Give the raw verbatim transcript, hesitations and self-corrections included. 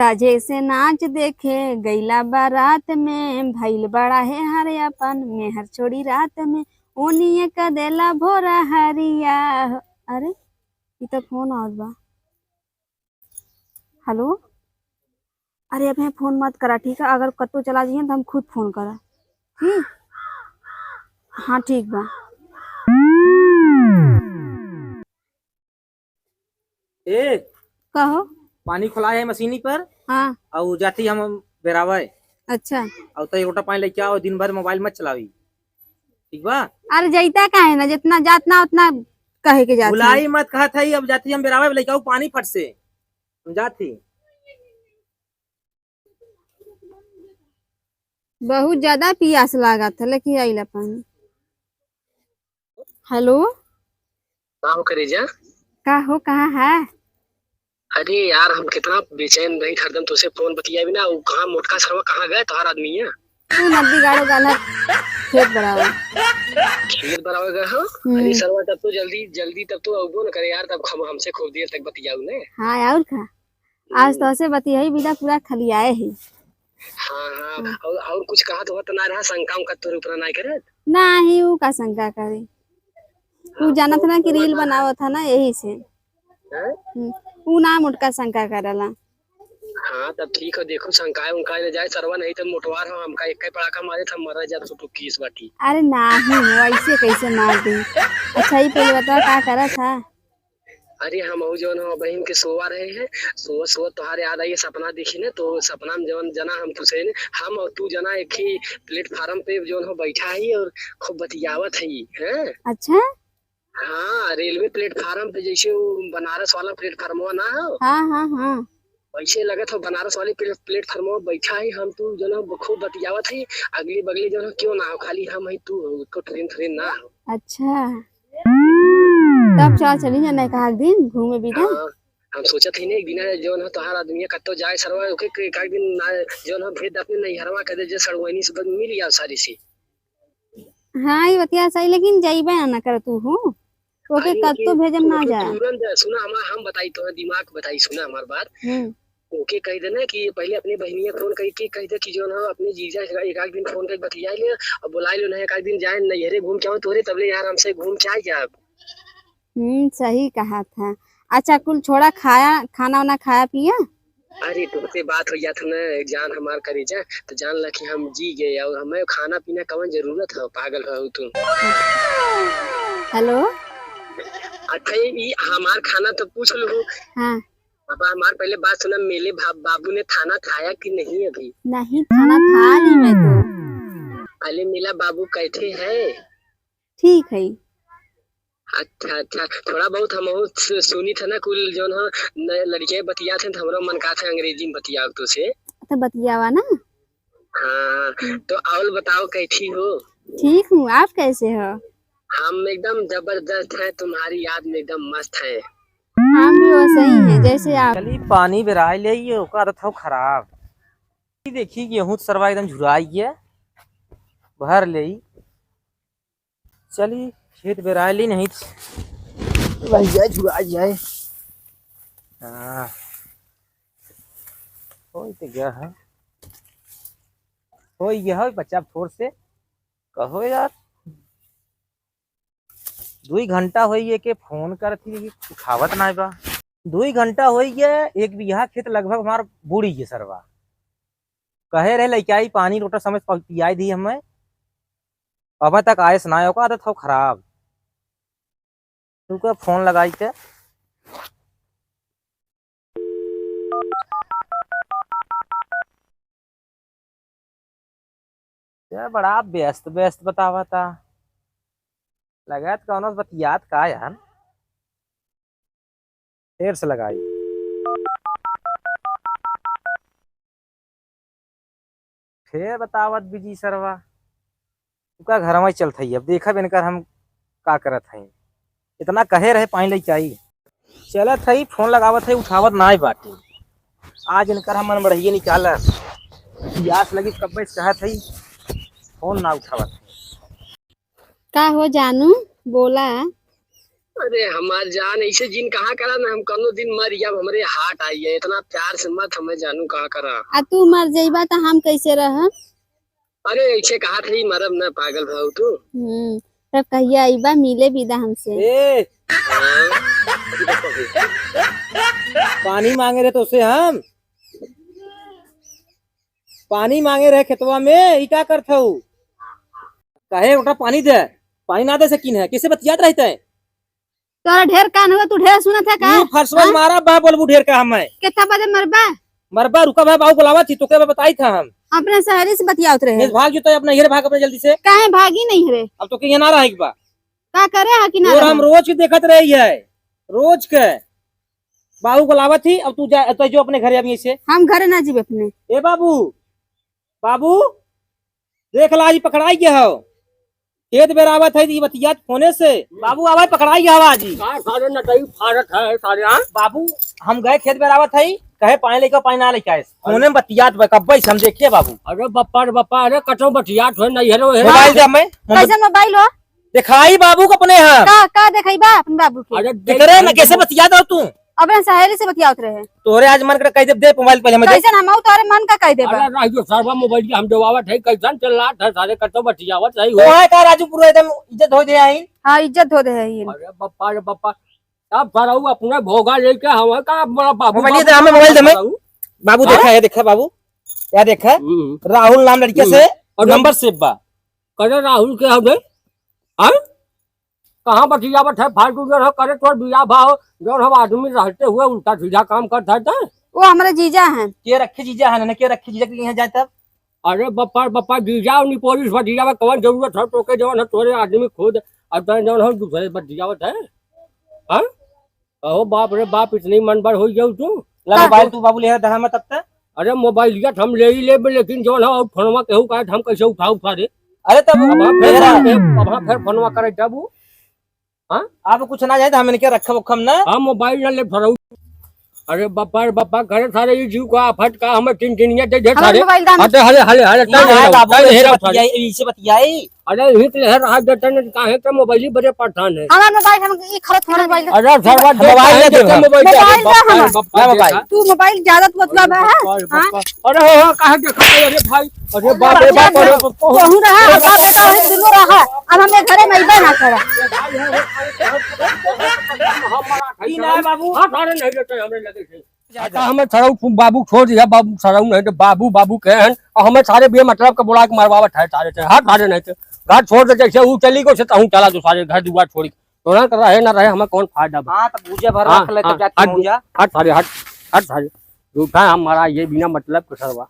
साझे से नाच देखे गइला बारात में, भइल बड़ा है हर अपन मेहर छोड़ी रात में, ओनिए क देला भोरा हरिया। अरे, ई तो फोन आवत बा। हेलो, अरे, अबे फोन मत करा, ठीक है? अगर कत्तो चला जाइए तो हम खुद फोन करा, ठीक? हाँ, ठीक बा। ए, कहो। पानी खोला है मशीनी पर। हाँ। और जाती हम बेरावे। अच्छा। और तो एक लोटा पानी लेके आओ, दिन भर मोबाइल मत चलावी, ठीक बा? अरे, जैता काहे ना, जितना जात ना उतना कहे के जात है। बुलाई मत कहत है, अब जाती हम बेरावे, लेके आओ पानी फट से, हम जाती। बहुत ज्यादा पियास लागत है, लेके आइला पानी। हेलो। का हो करेजा? का हो, कहाँ है? अरे यार, हम कितना बेचैन रही, हरदम तुझसे फोन बतिया भी ना, वो कहाँ मोटका सरवा कहाँ गए तोहार आदमी है? तू नदी गाड़ो गाला खेत बराबर। खेत बराबर गए हो? हम्म। अरे सरवा, तब तो जल्दी, जल्दी तब तो अबो न करे यार, तब हम, हमसे खूब देर तक बतियाऊ ने। हाँ, और का? आज तो ऐसे बतियाई बिना पूरा खलियाए ही। हाँ, हाँ। हाँ। और, और कुछ कहा तो होता ना रहा, शंका उनका तोरे ऊपर ना करे? नाही, ऊ का शंका करे? ऊ हाँ, जानत तो ना कि रील बनावत है ना, यही से। हैं? हम्म, ऊ ना मोटका शंका करेला। हाँ, तब ठीक है, देखो शंकाए उनकाए न जाए, सरवा नहीं तो मोटवार हो, हमका एक पड़ाका मारे था, मरा जात तो केस बाटी। अरे नाही, वैसे कैसे मार दी? अच्छा, ई पहले बताओ, का करत है? अरे, हम अउ जौन हो बहिन के सोवा रहे हैं, सोवत, सोवत तोहार याद आई, सपना देखी ने, तो सपना में जौन जना हम तुसे ने, हम और तू जना एक ही प्लेटफार्म पे जौन हो बैठा ही और खूब बतियावत ही, हैं? अच्छा? हाँ, रेलवे प्लेटफार्म पे, जैसे वो बनारस वाला प्लेटफार्मवा ना हो? हाँ, हाँ, हाँ। वैसे लगत हो बनारस वाले प्ले-, प्लेटफार्मवा बैठा ही हम, तू जौन हो खूब बतियावत ही, अगली बगली जौन हो क्यों ना हो, खाली हम ही तू हो, को ट्रेन, ट्रेन ना हो। अच्छा। तब चल, चली ना, एक आध दिन घूमे बिना। हाँ, हम सोचत ही ना, एक दिन जौन हो तोहार आदमी कत्तो जाए सरवा, ओके, के-, एक आध दिन ना, जौन हो भेज दे अपने नैहरवा, कह दे जे सड़ुआइनी से मिल जाओ सारी सी। हाँ, ई बतिया सही, लेकिन जइबे ना कर तू हो। ओके, अरे, कत्तो ओके, भेजम ना ओके, जा। तुरंत जा, सुना हमार, हम बताई तोहर दिमाग बताई, सुना हमार बात। हम्म। ओके कह देना कि पहले अपने बहिनिया फोन करके कह दे कि जौन हो अपने जीजा एक, एक आध दिन फोन करके बतिया ले और बुला लो, ना एक आध दिन जाए नैहरे घूम के आओ तोरे, तबले यार हमसे घूम के आ जाब। हम्म, सही कहा था। अच्छा, कुल छोड़ा, खाया, खाना वाना खाया पिया? अरे, तुमसे बात हो जात ना, जान हमार करेजा, तो जान ला कि हम जी गए और हमें खाना पीना कवन जरूरत है, पागल हो तू। हेलो। अच्छा, ये, ये हमार खाना तो पूछ लो। हाँ। अब हमार पहले बात सुना, मेले भा-, बाबू ने खाना खाया कि नहीं अभी? नहीं, खाना खा ली मैं तो। अरे मेला बाबू कैसे है? ठीक है। अच्छा, अच्छा, थोड़ा बहुत हमहू सु-, सुनी था ना, कुल जौन हो न-, लड़के बतियात हैं, तो हमरो मन का था अंग्रेजी में बतियाओ तो से। अच्छा, बतियावा ना। हाँ, हम्म। तो और बताओ, कैसी हो? ठीक हूँ, आप कैसे हो? हम एकदम जबरदस्त हैं, तुम्हारी याद में एकदम मस्त हैं। हम भी वैसे ही हैं, जैसे आप। चली, पानी बेराय ले, ये ओकर आदत हो खराब। देखी, गेहूँ तो सरवा एकदम झुराई गया, भर ले। चली, खेत बेराय ली, नहीं तो रह जाए, झुरा जाए। हाँ। होई तो गया है। होई गया है, बच्चा अब थोड़ से। कहो यार। दुई घंटा होई गया के फोन करत ही, उठावत नाय बा। दुई घंटा होई गया, एक बीघा खेत लगभग हमार बूड़ी गया सरवा। कहे रहे लइका आई पानी लोटा समय पा-, पियाई दी हमें। अबे तक आयस ना, ओका आदत हो खराब। रुका फोन लगाई के। ये बड़ा व्यस्त, व्यस्त बतावा था। लगात कौनो बतियात का यार? फिर से लगाई। फिर बतावत बिजी सरवा, तुका घर में चलत हई, अब देखब इनकर हम का करत हई। इतना कहे रहे पानी लेके आई, चलत हई, फोन लगावत हई, उठावत नाय बाटे। आज इनकर हम मन बढ़िया निकालब, प्यास लगी कब्बे से कहत हई, फोन ना उठावत। का हो जानू, बोला। अरे हमार जान, ऐसे जिन कहा करा ना, हम कौनो दिन मर जाब, हमरे हार्ट आई है, इतना प्यार से मत हमें जानू कहा करा। आ तू मर जइबा त हम कैसे रहब? अरे ऐसे कहा थे, मरब ना, पागल भाव तू। हम्म, तब कहिया अइबा मिले विदा हमसे? ए, हाँ? पानी मांगे रहे तो उसे हम पानी मांगे रहे खेतवा में, ई का करत हऊ? कहे ओटा पानी दे, पानी ना दे सकिन है, कैसे बतियात रहते हैं? तोरा ढेर कान हुआ, तू ढेर सुनत है का? तू फरसवा हाँ? मारा बा, बोलबू ढेर का हमें। कितना बजे मरबा? मरबा, रुका भाई, बाबू बुलावा थी, तो क्या बताई था हम? अपने सहेली से बतियावत रहे। मिस भाग जो तो अपना हियर भाग अपने जल्दी से। काहे भागी नहीं रे? अब तो के यहाँ ना रहे एक बा। का करे हा कि ना और रहे? हम रोज के देखत रही है, रोज के। बाबू बुलावा थी, अब तू जा, तो जो अपने घरे अभी से। हम घरे ना जीबे अपने। ए बाबू, बाबू, देख ला, आज पकड़ाई गया हो। खेत बेरावत है, ई बतियात फोने से। बाबू, आवाज पकड़ाई गया हो आज। का सारे नटई फाड़त है सारे, हाँ? बाबू, हम गए खेत बेरावत है, कहे पानी लेके, पानी ना लेके आए। फोने में बतियात बा, कब्बे से हम देखे बाबू। अरे बप्पा रे बप्पा, अरे कटो बतियात हो, नहीं हेरो, हेरो। मोबाइल दे हमें, मोबाइल। कैसन मोबाइल हो? दिखाई बाबू को अपने हम। का, का दिखाई बा अपन बाबू के? अरे देख करे ना, कैसे बतियात हो तू? अबे सहेली से बतियावत रहे। तोहरे आज मन करे कह दे, दे मोबाइल पहले हमें दे। कैसन हम तोहरे मन का कह देबा? अरे राजू सरवा मोबाइल के हम देवावत है, कैसन चल रहा था सारे कतो बतियावत रही हो। तो है का राजू पूरा एकदम इज्जत हो दे आई। हाँ, इज्जत हो दे है ही। अरे बप्पा रे बप्पा, अब सरऊ अपने भोगा लेके हवा का बड़ा बाबू मोबाइल दे, हमें मोबाइल दे, हमें। सरऊ। बाबू हाँ? देखा है, देखा बाबू, या देखा हम्म। राहुल नाम लड़के हम्म। से और नंबर सेव बा। करे राहुल के हमें, हाँ? कहाँ बतियावत है फालतू, जौन हम करे तोर बियाह भाव, जौन हम आदमी रहते हुए उल्टा सीधा काम करत है तो? वो हमारे जीजा हैं। के रखे जीजा है ना, के रखे जीजा के यहाँ जाए तब? अरे बप्पा, बप्पा, जीजा और निपोलिस बतियावा, कौन जरूरत है तोके, जौन है तोरे आदमी खुद, और तैं जौन हम दूसरे बतियावत है? हाँ? अहो बाप रे बाप, इतनी मनबढ़ हो जाऊ तू। ला का? मोबाइल तू बाबू ले रहा, दहा मत अब तक। अरे मोबाइल लिया हम ले ही लेबे, लेकिन जौन है और फोनवा केहू का हम कैसे उठा उठा रे? अरे तब अब हम मेरा फिर, अब हम फिर फोनवा करे जाबू। हाँ? अब कुछ ना जाए तो हम इनके रखब उखब ना। हाँ, मोबाइल ना ले फरऊ। अरे बप्पा रे बप्पा, घरे सारे ये जीव का आफत का हमें टिनटिनिया दे दे हमारे सारे। मोबाइल दाम। हटे, हले, हले, हले, ना, टाइम ना, हेरा, बाबू, टाइम ऐसे हेरा बतियाई, सारे। ऐसे बतियाई। अरे, यही तो लहर हाथ देते नहीं, काहे के मोबाइल बड़े पठान है। हमार मोबाइल हम ई खरत हमार मोबाइल दे। अरे, सरवा दे, मोबाइल काहे दे दे, दे, मोबाइल दे, मोबाइल दे, दे, बप्पा, हम। बप्पा, ना, मोबाइल। देखा। तू मोबाइल ज्यादा तू बतला बा, अरे, हाँ? बप्पा, अरे, हो, हो, काहे देखा, अरे भाई, अरे बाप रे बाप, अरे, कहूँ रहा, अब बाप बेटा वही दुनो रहा, अब हमें घरे में अइबे ना करा। ई ना बाबू। हाँ, सारे नहीं लेते हमरे लगे से। अच्छा, हमें सरऊ खूब बाबू छोड़ दिया, बाबू सरऊ नहीं तो बाबू, बाबू कहे हैं, और हमें सारे बेमतलब के बुला के मरवावत है सारे से, हट सारे नहीं तो घर छोड़ दे, जैसे वो चली गो से तहूँ चला जो सारे घर दुआर छोड़ी। तो ना कर रहे, ना रहे, हमें कौन फायदा बा? हाँ, तो भूजा भर हाँ, रख ले, हाँ, तब जाके हट, पहुँच जा। हट सारे, हट, हट सारे। झूठा हम मरा ये बिना मतलब के सरवा।